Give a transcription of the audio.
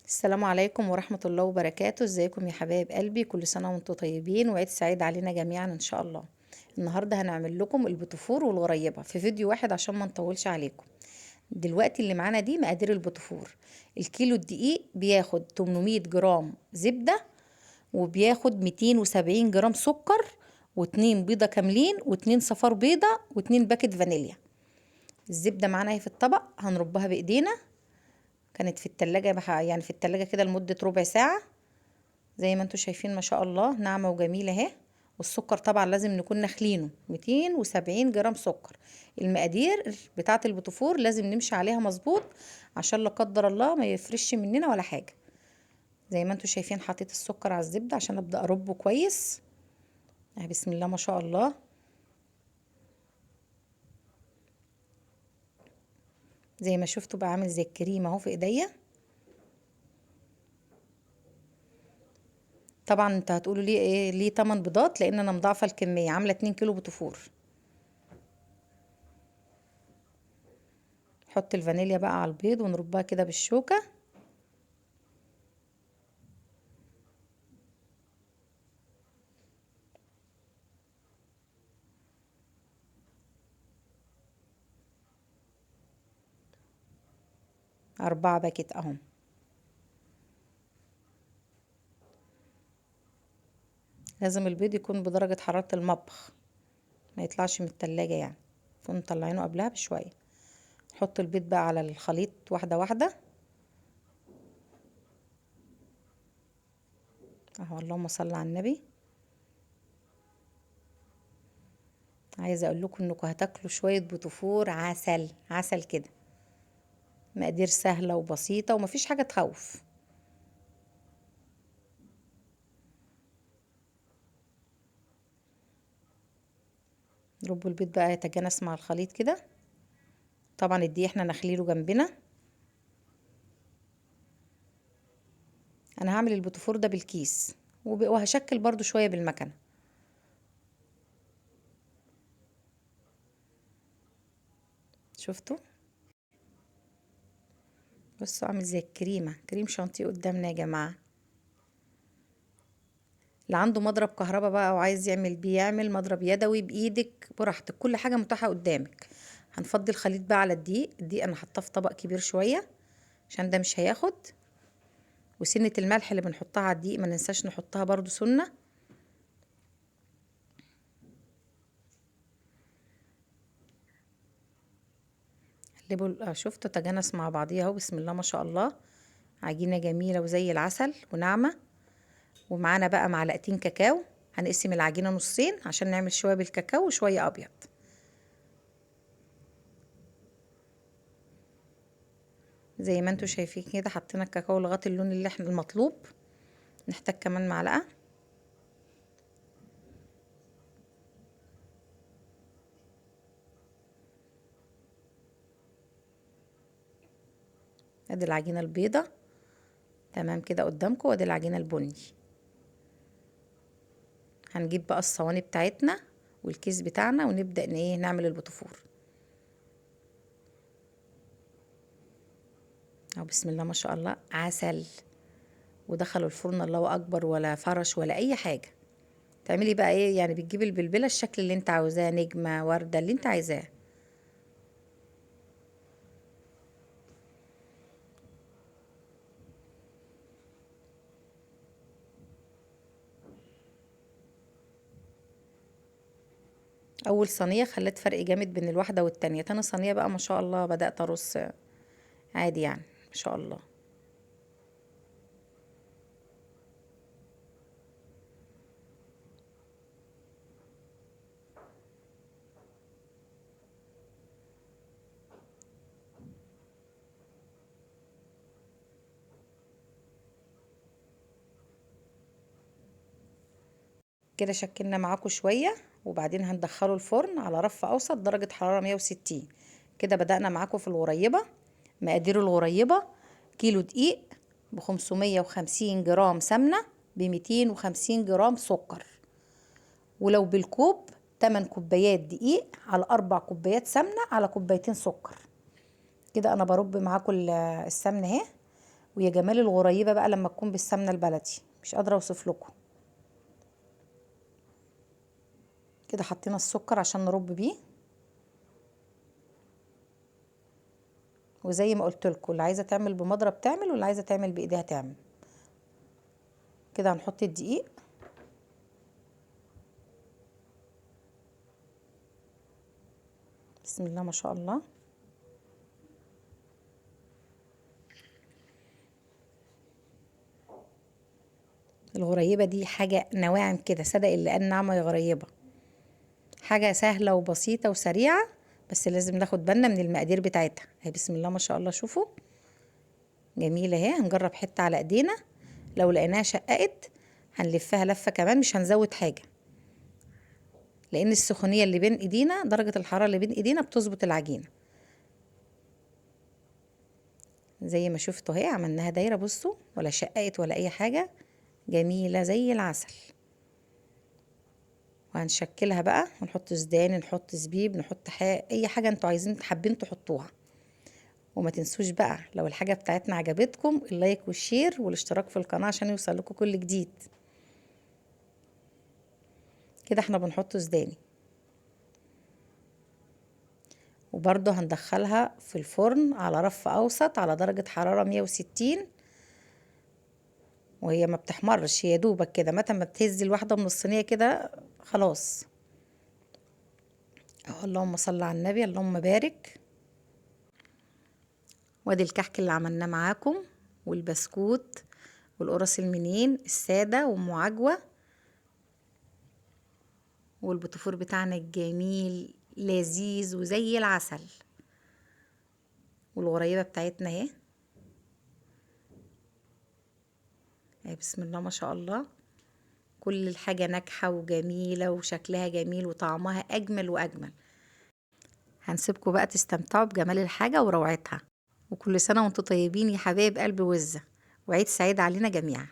السلام عليكم ورحمة الله وبركاته. ازيكم يا حبايب قلبي؟ كل سنة وانتم طيبين وعيد سعيد علينا جميعا ان شاء الله. النهاردة هنعمل لكم البوتفور والغريبة في فيديو واحد عشان ما نطولش عليكم. دلوقتي اللي معانا دي مقادير البوتفور. الكيلو الدقيق بياخد 800 جرام زبدة، وبياخد 270 جرام سكر، واتنين بيضة كاملين، واتنين صفار بيضة، واتنين باكت فانيليا. الزبدة معانا اهي في الطبق، هنربها بايدينا. كانت في التلاجة يعني في التلاجة كده لمدة ربع ساعة، زي ما انتوا شايفين ما شاء الله ناعمة وجميلة اهي. والسكر طبعا لازم نكون نخلينه 270 جرام سكر. المقادير بتاعة البوتفور لازم نمشي عليها مظبوط عشان لا قدر الله ما يفرش مننا ولا حاجة. زي ما انتوا شايفين حطيت السكر على الزبدة عشان ابدأ اربه كويس اهي، بسم الله ما شاء الله. زي ما شفتوا بقى عامل زي الكريمة اهو في ايديا. طبعا انتوا هتقولوا ليه ايه، ليه 8 بيضات؟ لان انا مضاعفه الكمية، عامله 2 كيلو بوتفور. نحط الفانيليا بقى على البيض ونربها كده بالشوكة. 4 باكت اهم. لازم البيض يكون بدرجة حرارة المطبخ، ما يطلعش من التلاجة، يعني نكون مطلعينه قبلها بشوية. نحط البيض بقى على الخليط واحدة واحدة اهو، اللهم صل على النبي. عايزة اقول لكم انكم هتاكلوا شوية بوتفور عسل عسل كده. مقادير سهلة وبسيطة ومفيش حاجة تخوف. نرب البيض بقى يتجانس مع الخليط كده. طبعا الدقيق احنا نخليله جنبنا. انا هعمل البوتفور ده بالكيس وهشكل برضو شوية بالمكنة. شفتوا؟ بصوا عامل زي الكريمة، كريم شانتيه قدامنا يا جماعة. اللي عنده مضرب كهرباء بقى وعايز يعمل بيه يعمل، مضرب يدوي بايدك براحتك، كل حاجة متاحة قدامك. هنفضي الخليط بقى على الدقيق. الدقيق انا حاطاه في طبق كبير شوية عشان ده مش هياخد. وسنة الملح اللي بنحطها على الدقيق ما ننساش نحطها برضو سنة. قلبوا، شفتوا تجانس مع بعضيها اهو، بسم الله ما شاء الله. عجينة جميلة وزي العسل وناعمة. ومعانا بقى معلقتين كاكاو. هنقسم العجينة نصين عشان نعمل شوية بالكاكاو وشوية أبيض. زي ما انتوا شايفين كده حطينا الكاكاو لغاية اللون اللي احنا المطلوب. نحتاج كمان معلقة. ادي العجينة البيضة تمام كده قدامكم، وادي العجينة البني. هنجيب بقى الصواني بتاعتنا والكيس بتاعنا ونبدأ ايه نعمل البوتفور اهو، بسم الله ما شاء الله عسل. ودخلوا الفرن الله اكبر، ولا فرش ولا اي حاجة. تعملي بقى ايه يعني، بتجيبي البلبلة الشكل اللي انت عاوزاه، نجمة، وردة، اللي انت عايزاه. اول صينية خلت فرق جامد بين الواحدة والتانية. تاني صينية بقى ما شاء الله بدأت ارص عادي يعني ما شاء الله. كده شكلنا معاكم شوية، وبعدين هندخله الفرن على رف اوسط درجة حرارة 160. كده بدأنا معاكم في الغريبة. مقادير الغريبة: كيلو دقيق بخمسمية وخمسين جرام سمنة، بميتين وخمسين جرام سكر، ولو بالكوب 8 كوبايات دقيق على 4 كوبايات سمنة على كوبايتين سكر. كده انا برب معاكم السمنة اهي، ويا جمال الغريبة بقى لما تكون بالسمنه البلدي، مش قادرة اوصف لكم. كده حطينا السكر عشان نرب بيه. وزي ما قلت لكم اللي عايزه تعمل بمضرب تعمل، واللي عايزه تعمل بايديها تعمل. كده هنحط الدقيق. بسم الله ما شاء الله. الغريبة دي حاجة نواعم كده، صدق اللي قال نعمه يا غريبة. حاجة سهلة وبسيطة وسريعة، بس لازم ناخد بالنا من المقادير بتاعتها. اهي بسم الله ما شاء الله، شوفوا جميلة اهي. هنجرب حتة على ايدينا، لو لقيناها شققت هنلفها لفه كمان، مش هنزود حاجة، لان السخونيه اللي بين ايدينا، درجه الحرارة اللي بين ايدينا بتظبط العجينة. زي ما شفتوا اهي عملناها دايرة، بصوا ولا شققت ولا اي حاجة، جميلة زي العسل. وهنشكلها بقى، ونحط سوداني، نحط زبيب، نحط اي حاجة انتوا عايزين حابين تحطوها. وما تنسوش بقى لو الحاجة بتاعتنا عجبتكم ال like وال share والاشتراك في القناة عشان يوصل لكم كل جديد. كده احنا بنحط سوداني، وبرضه هندخلها في الفرن على رف اوسط على درجه حرارة 160، وهي ما بتحمرش، هي دوبك كده متى ما بتهز الواحدة من الصينية كده خلاص. اللهم صل على النبي، اللهم بارك. وادي الكحك اللي عملناه معاكم، والبسكوت، والقرص المنين السادة، وام عجوه، والبوتفور بتاعنا الجميل لذيذ وزي العسل، والغريبة بتاعتنا اهي. بسم الله ما شاء الله، كل الحاجة ناجحة وجميلة وشكلها جميل وطعمها أجمل وأجمل. هنسيبكم بقى تستمتعوا بجمال الحاجة وروعتها. وكل سنة وانتم طيبين يا حبايب قلب وزة، وعيد سعيد علينا جميعا.